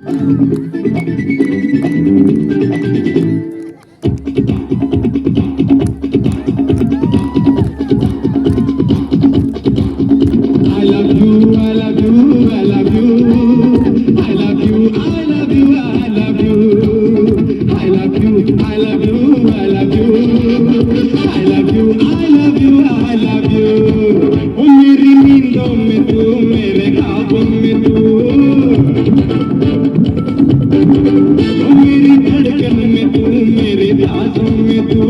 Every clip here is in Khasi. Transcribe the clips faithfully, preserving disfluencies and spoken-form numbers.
I love you, I love you, I love you. I love you, I love you, I love you. I love you, I love you, I love you. I love you, I love you, I love you. ओ मेरी नींदों में तू, मेरे ख्वाबों में तू। ओ मेरी धड़कन में तू, मेरी सांसों में तू।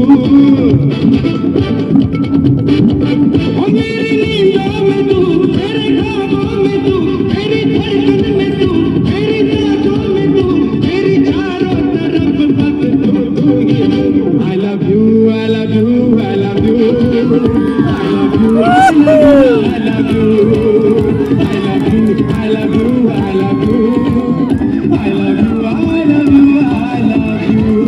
ओ मेरी नींदों में तू, मेरे ख्वाबों में तू, मेरी धड़कन में तू, मेरी सांसों में तू, मेरी चारों तरफ बस तू, तू ही तू। I love you, I love you, I love you. I love you, I love you, I love you. I love you, I love you, I love you. I love you, I love you, I love you. I love you, I love you, I love you.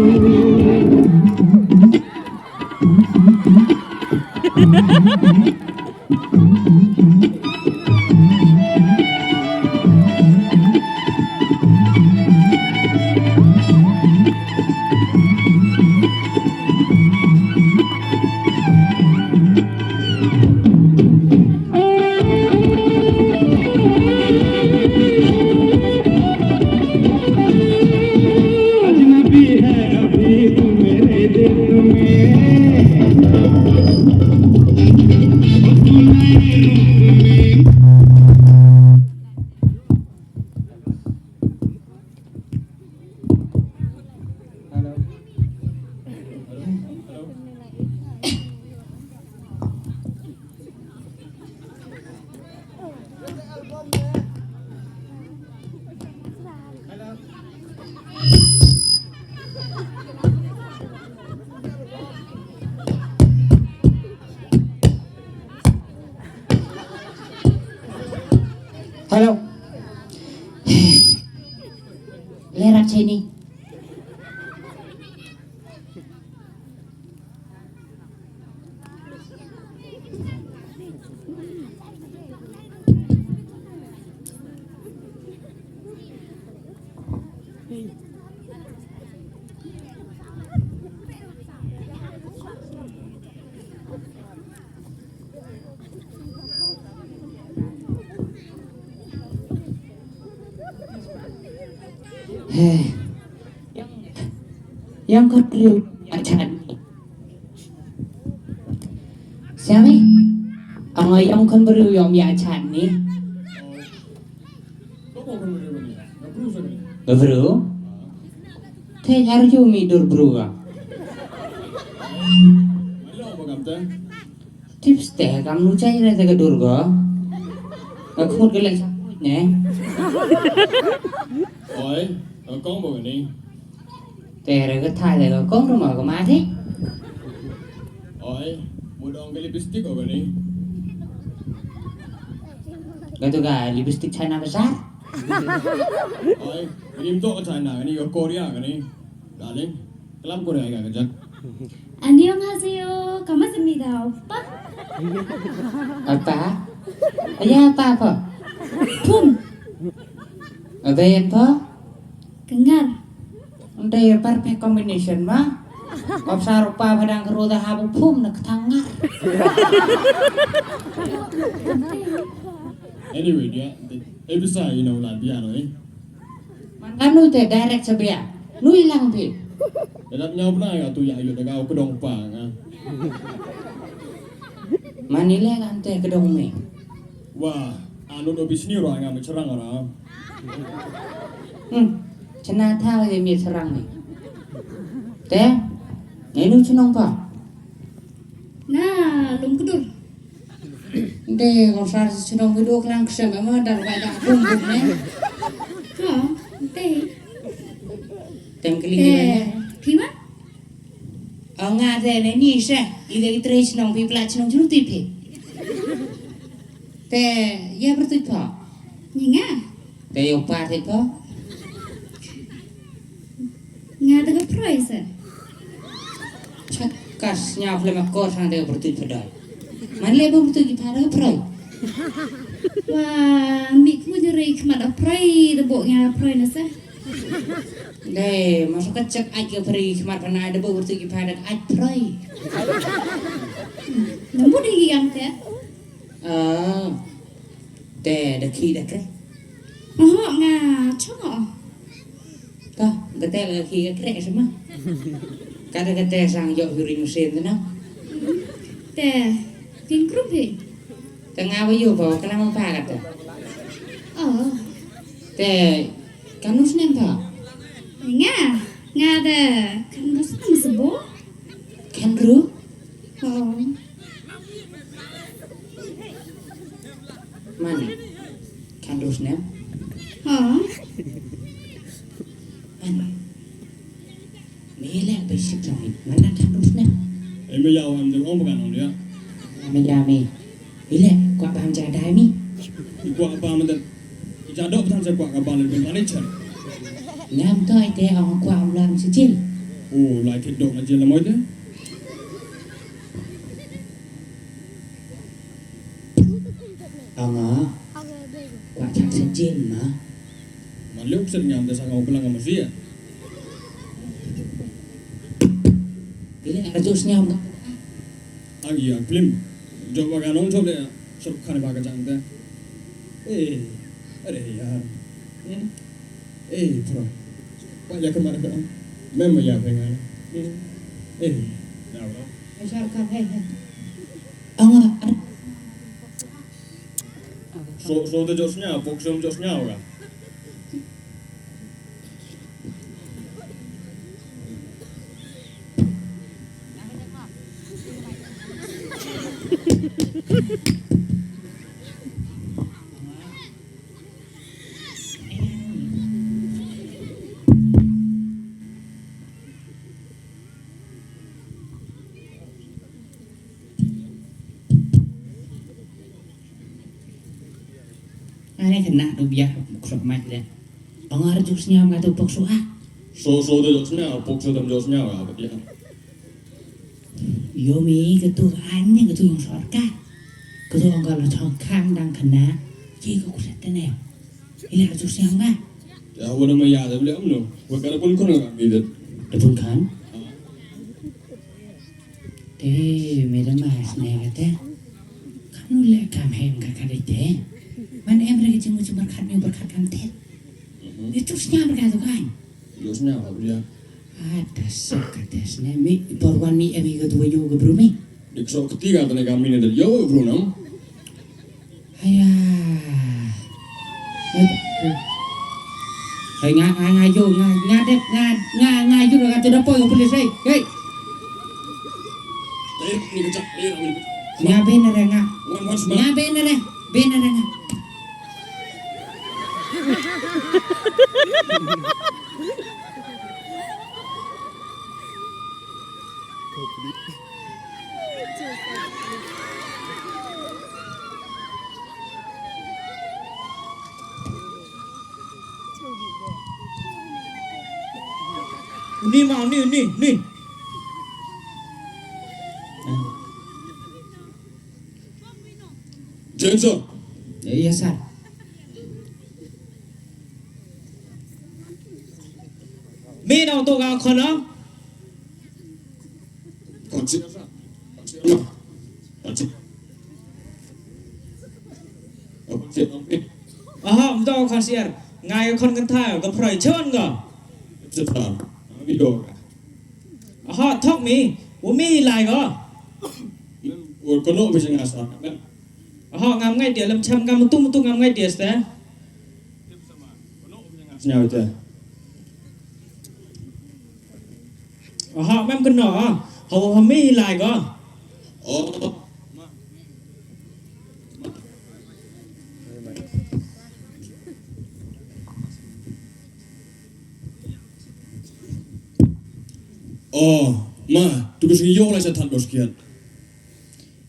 अजनबी है अभी तू मेरे दिल में, तू नए रूप में। Hello. Lerak sini. He. Ïong khot briew ïa chan ni. Siang ni. Ong ïong khot briew ïong ïa chan ni. Ka briew. Te nyar yu mi dur briew ka. Tips te kam nu chai re te ka dur go. Ka khut ka lek sa ne. Oi, ka kong ba ni. Te re ka thai le ka kong ru ma ka ma thi. Oi, mu dong ka lipstick o ka ni. Ka tu ka lipstick China Bazaar. Oi, ka ni mtok ka China ka ni ka Korea ka ni. Darling, kalam Korea ka ka jak. Annyeonghaseyo, kamsahamnida, oppa. Oppa? Aya oppa pho? Phum. Aba ïa pho? Ka ngar. Ynda ïa perfect combination ma. Kop sa rupa ba dang kru da habu phum na ktang ngar. Anyway, dia, eh bisa you know la dia no eh. Man ka nu te direct sa bia. Nu i lang phi. Dah nyau bna ya tu ya yu da ka u kedong pa nga. Man i le kan te kedong me. Wah, anu do bisni ro nga me cherang ora. Hmm. Chena tha le me cherang me. Te. Ne nu chenong pa. Na lum kedur. Nde, kong sar shnong bidu klang ksem ema dar bai dak bum bum ne. Ha, nde. Tem kling. Eh, phi ma? Ong nga te ne ni se, i de i trei shnong phi pla shnong juru ti phi. Te, ya bertuj pho. Ni nga. Te yo pa te pho. Nga da ka phroi sa. Chakas nya phle ma ko sang da ka phroi tu pho doi. Man le ba phroi ki pa da ka phroi. Wa mi ku jere khmat da phroi da bo nga phroi na sa. Dei, ma shu ka check ait ka phrei ki khmat pynai da ba wurtu ki pha da ait phrei. Nambu dei ki yang te? Ah, te da khi da kre. Oh, nga chong. Ka, ka te la khi ka kre sama. Ka da ka te sang yok huri musin te na. Te, pin group he. Te nga wa yo ba ka la ma pa ka te. Oh. Te, Kan ru snem pha? Nga, nga da kan ru snem sebo. Kan ru? Oh. Mana? Kan ru snem? Oh. Mana? Me leh basic jong i. Mana kan ru snem? Em ya wan de ong ba kan ong ya. Me ya me. Ile, kwah bam ja dai mi. I kwah bam dan. I ja dok tan sa kwah ka bam le bam ni chan. Ngam to ite ong kwah bam si jil. Oh, lai thit dok na jil la moi te. Ong kwah chak si jil ma. Man le upset ngam te sa ngau belang ma si ya. Ile arjus ngam. Agi a film. Jok ba ganong jok le Shahrukh Khan ba ka jang te. Eh, are yaar. Hmm? Eh, bro. Ba ya kamar ka. Mem ya pe ngan. Hmm. Eh, ya bro. Shahrukh Khan hai hai. Anga. So so te jok snya, pok som jok snya ka. Ane kena tu biar kusok mai le. Pangar juk snya ma tu pok suha. So so tu juk snya, pok so tam juk snya ka biar. Yo mi ketu ane ketu yang sorka. Ketu angkal chong kang dang kena. Ji ko kuset tene. Ila juk snya ma. Ya wala ma ya de bele amno. Wa ka pun kono ka mi de. Pun kan. Te, me da ma sne ka te. Kanu le kam hem ka ka de te. Man em re ka jingmu jumar khat me bar khat kam te. Ni tu snya bar ka tu kan. Yo snya ka bria. Ada sak ka te sne mi por wan mi em ka tu yo ka bru mi. Dik so ketiga tane kami ne yo bru nam. Aya. Hai nga nga nga yo nga nga dep nga nga nga yo nga tu da poi ka polis hei. Hei. Nga ben re nga. Nga ben re ben re nga. Uni ma uni uni uni. Jenso. Iya sir. Me nong to ka khon nong. Aha, mdo khon siar. Ngai khon kan tha ka phroi chon ka. Aha, thok mi. U mi lai ka. Kono bi nga sa. Aha, ngam ngai dia lem cham ngam tu tu ngam ngai dia ste. Sñiaw te. Aha, mem kynnoh, ah. Hawa ha me hi lai ko. Oh. Oh, ma, tu kus ngi yo lai sa than bos kiat.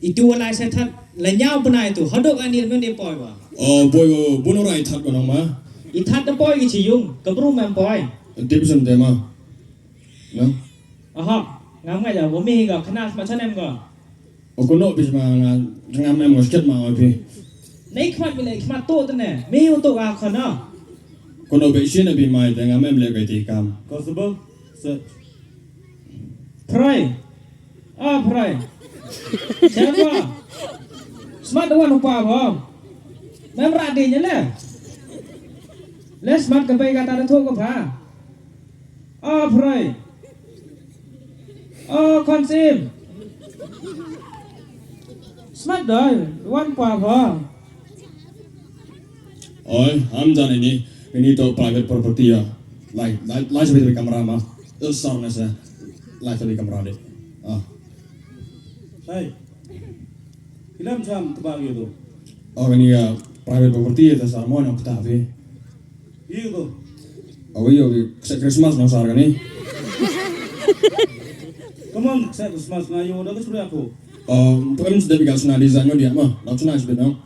Itu walai sa than la ñiaw bnai tu. Hadok ani men de poi wa. Oh, boy, oh, buno rai than ko nang ma. I than de poi ki chi yung, ka bru mem poi. Tip sen te ma. No? Aha, ngam ngai ja, wa mi hi ga, khana sma chanem ga. O kono pis ma nga, ngam em ngos ket ma wa pi. Nei khmat mi nei khmat to tene, mi u to ga khana. Kono be shin be mai te ngam em le kai ti kam. Constable, search. Pray. Ah, pray. Siapa? Smat wan upa ba. Mem ra di nyele. Le smat ka bai kata da thok ka pha. Ah, pray. Ah, konsim. Smat doi, wan pa ba. Oi, am jan ini, ini to private property ya. Lai, lai, lai sebagai kamera mah. Sar nasa, lai sebagai kamera deh. Ah. Hai. Kilam sam tebak gitu. Oh, ini ya private property ya, tas armon yang petah, Pi. Iya gitu. Oh, iya, Pi. Kset Christmas nang sar kan ni. Come on, kset Christmas ngayo dah kesudah aku. Oh, pem sudah bikin sana desain dia mah. Langsung aja benang.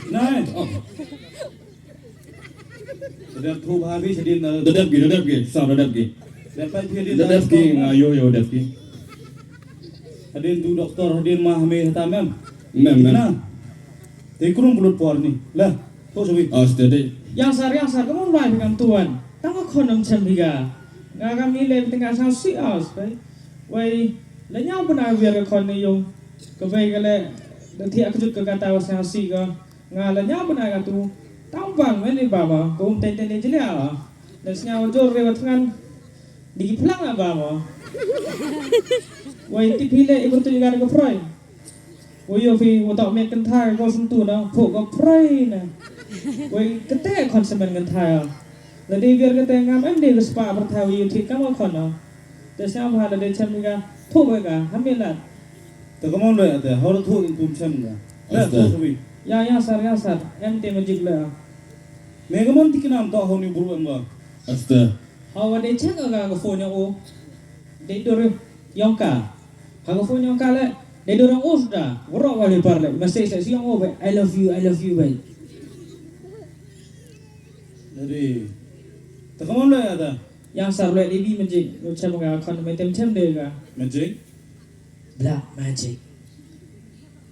Nai. Oh. Sedap tu hari sedin. Dedap ki, dedap ki, sa dedap ki. Dapat dia Dedap ki, ngayo yo dedap ki. Hadin tu doktor hadin mah me hata mem. Mem, mem. Nah. Te krum bulut por ni. Lah, tu sawi. Oh, steady. Yang sar, yang sar, kamu mai dengan tuan. Tang kon nam chem biga. Nga kam ni le tengah sang si aus, pai. Wai, le nyau pun awir ka kon ni yung. Ka bai ka le, da thiak kejut ka kata was sang si ka. Nga la nya bnai ka tu. Tang bang men i ba ma, ka um teng teng de jlia. La snya wa jor re wa tngan. Di ki phlang a ba ma. Wa i tip hi le i bertu i gar ka prai. Wa yo phi wa tok met kynthai ko sentu na, pho ka prai na. Wa i kete kon semen kynthai a. La de ger kete ngam em de ka spa berthai wa yo thik kam wa kon na. Te snya wa la de chem ka, pho ka, hamilat. Te kamon le ate, hor thu tum chem ka. Le Asta. Thu sawi. Ya, ya sar, ya sar. Em te magic le. Me kamon ti kinam to honi buru em ka. Asta. Hawa de check ka ka phone o. De dur yong ka. Ha ka phone yong ka le. De dur yong o suda. Woro wa le par le. Message le si yong o be. I love you, I love you be. Jadi. Te kamon le ate. Ya sar le de bi magic. Lo chem ka kon me tem chem de ka. Magic. Black magic.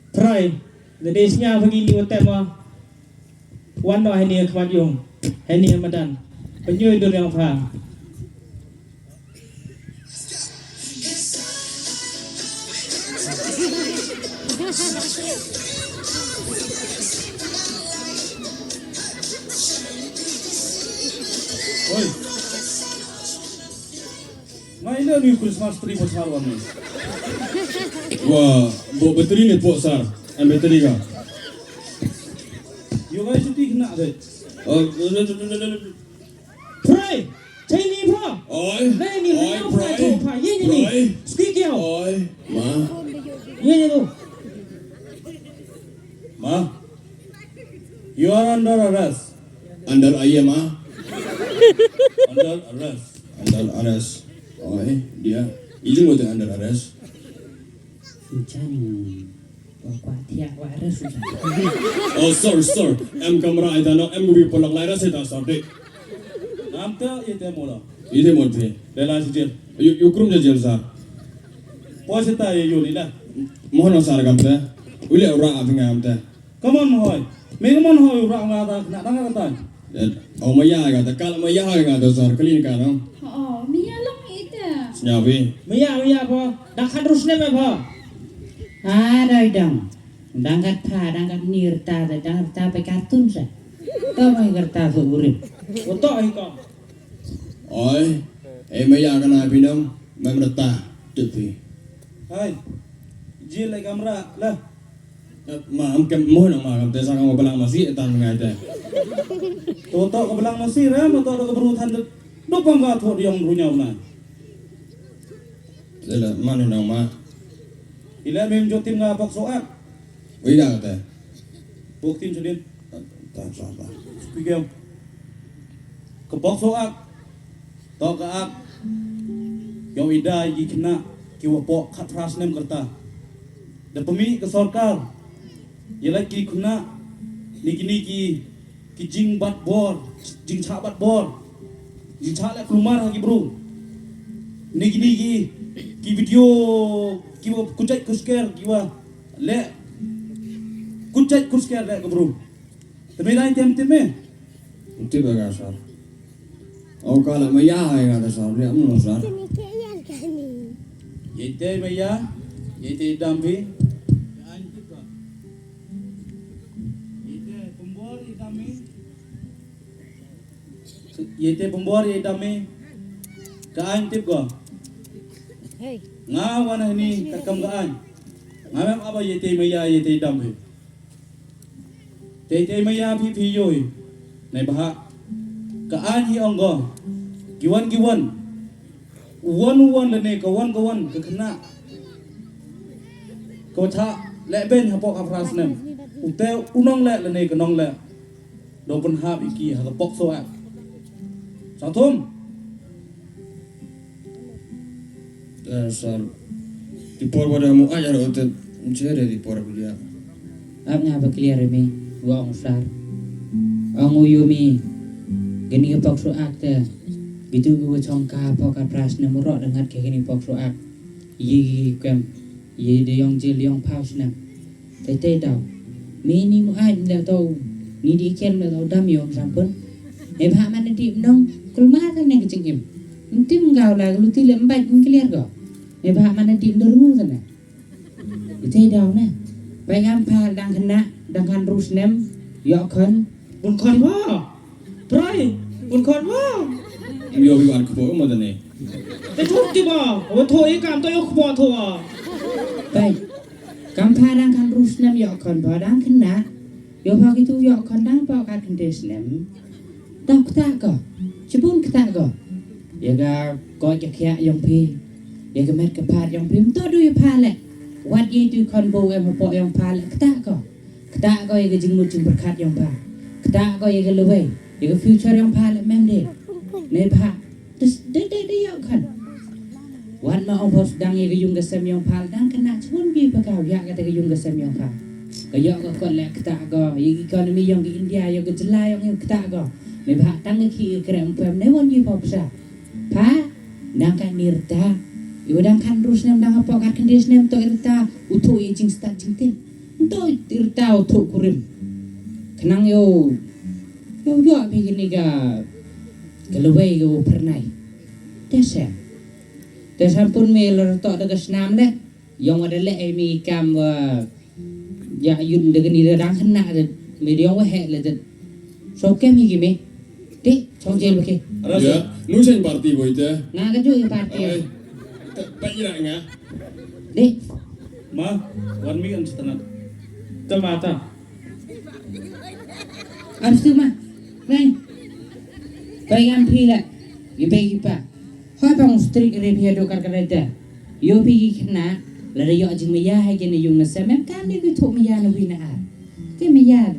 Prai, da dei snya bagi ni wa tema. Wan no hani khmat yung, hani madan. Penyoi dur yang pha. Oi. Ngai le ni Christmas tree mo sar wan ni. Wa, bo battery ni po sar, em battery ka. Yo ngai chuti kena de. Oh, Pray, chai ni pha. Oi, Nai ni oi, nai pha Pray, tu pha, ye ni ni. Pray. Squeak yo. Oi, ma. Ye ni tu. Ma, you are under arrest. Under aye ma. Under arrest. Under arrest. Oi, dia. Ijing mo under arrest. Jan. Wa kwa thiak wa arrest. Oh, sorry, sorry. Em kamra ita no, em gubi polak lai arrest ita sorry. Nam te ite mo lo. Ite mo te. Bela si jail. Yu, yu krum ja jail sar. Po sita ye yu ni la. Mohon sar kam te. Ule ura abinga am te. Come on, Hoi. Me come on, Hoi, ura nga ta, na, na, na, ta. Eh, oh, maya ga ta, kal maya ga ta, sar, kali ni ka, no? Oh, maya lang ita. Snyawi. Maya, maya, pa. Dak hadrus ne me, pa. Ah, dai dang. Dang kat pa, dang kat nir ta, dang kat ta pe kartun sa. Ka mai kat ta so urip. Oto ai ka. Oi, eh, maya ka na pinang, mem reta, tupi. Hai, jil lai kamra, lah. Ma, am kem mo na ma, kam te sa kam balang masi, tan ngai te. To to ka balang masi ra, ma to ka bru than de. Do pang ka tho diong ru nyau na. Ila, ma ni nang ma. Ila mem jotin nga pok soak. Ui ga te. Pok tin sudin. Tan sa ta. Pi gem. Ka pok soak. To ka ak. Yow ida yi khynnah ki wa pok khatphra snem ka rta. Da pynmih ka sorkar. Ïa la ki khynnah ni kine ki, ki jingbat bor, jingchah bat bor. Jingchah leh kulmar ha ki bru. Ni kine ki, ki video ki wa kujat kusker ki wa leh kujat kusker leh ka bru. Te me dang tip, tip me? Tip ka sir. Ong ka la maya hai ka sir, ne amno sir. Ïa te maya, ïa te dam phi. Ïa te pembor ïa dam me. Ïa te pembor ïa dam me. Ka aiñ tip ko. Nga wan hangne katkam ka aiñ. Nga mem aba ïa te maya ïa te dam phi. Te te maya phi phi ïohi. Nai bha. Ka aiñ hi ong ko. Ki wan ki wan. U wan u wan lane ka wan ka wan ka khynnah. Ka wa thah leh beiñ hapoh ka phra snem. U te u nongleh lane ka nongleh. Dang pynhap ïa ki ha ka POCSO Act. Sa thum. Eh, sir. Te por ba da mo ajar ote. Nchere te por ba dia. Ap nga ba clear me. Wa ong sir. Ong u yu me. Kini ka POCSO Act te. Bitu ki wa chong ka hapoh ka phra snem u rok da ngat ka kini POCSO Act. Yi ki kem. Yi de yong jil yong phaw snem. Te te daw. Me ni mo aiñ da to. Ni di kem da to dam yong sampun. E bha man di nong. Kulmar ne ka jingim. Ntim gaw la luti le mbai clear ko. E bha man di nong ru ne. Te daw ne. Bai ngam pha dang khynnah, dang khan ru snem. Yok khon. Bun khon ba. Prai. Bun khon ba. Yo bi wan kpo mo da ne. Te thuk ti ba. Wa tho i kam to yo kpo tho. Bai. Kam pha dang khan ru snem yok khon ba dang khynnah. Yo ba ki tu yok khon dang ba ka khyndai snem. Dang kata ko. Chibun kata ko. Ya ga ko ya khia yong phi. Ya ga met ka pha yong phi. Mto du ya pha le. Wat ye tu khon bo em hapoh yong pha le kata ko. Kata ko ya ga jingmut jingpyrkhat yong pha. Kata ko ya ga lawei. Ya ga future yong pha le mem de. Ne pha. Tis de de de yok khon. Wat ma ong bos dang ya ka yung ka sem yong pha dang kena chun bi pa ka ya ka te ka yung ka sem yong pha. Ka yok ka kot le kata ko ya ka economy yong ka India ya ka jylla yong ya kata ko. Me bha tang ka ki ka krem pem ne won yi pop sa. Pha dang ka ni rta. Yo dang kan rus nem dang pok ar kendi nem to rta u tu ya jing start jing tin. To rta u tu kurim. Kenang yo yo yo bi ni ka ka lawei ka u pernai. Te sem. Te sampun me lor tok da ka snam le. Yong wa da le ai mi kam wa ya yun da ka ni da dang kena da me da yong wa he le da. So kem hi ki me. Te chong jel ba ke. Ya, nu sen party boy te. Nga ka ju ya party. Ai. Te pa ira nga. Te. Ma, wan mi an setanat. Te mata. Absu ma. Ngai. Bai am phi la. Ibe ipa. Hoi bang strict re phi ado kar kar da. Yo phi ki khynnah. Lada yo jingmaya ha kine yung na sem em kam ne ki thuk maya na wi na ar. Ki maya.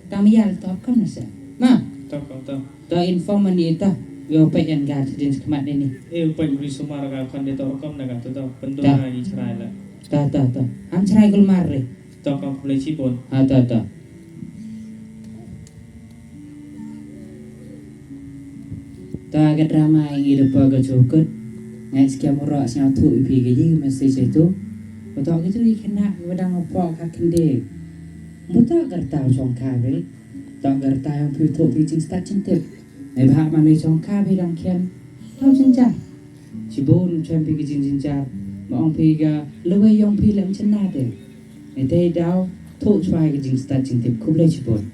Tang maya to kam na sem. Ma. To kam to. To inform man ita. Yo pa yan gar din khmat ini. Eh, pa bri sumar ka khon de to kam na ka to to. Pendura i chrai la. Ta ta ta. Am chrai kulmar re. To ka khublei chibun. Ha ta ta. Ta ka drama ngi da pa ka chukut. Ngai skem ro sngau thu ipi ka yi message itu. Betok gitu i kena wadang pok ka kende. Betok kerta chong ka be. Tok kerta yang pi thu pi jing start jing tip. Ngai bha ma ngai chong ka be dang kem. Tau jing jar. Chibun chem pi ka jing jing jar. Ma ong pi ka lewe yong pi lem chena de. Ngai te daw thu chwa ka jing start jing tip khublei chibun.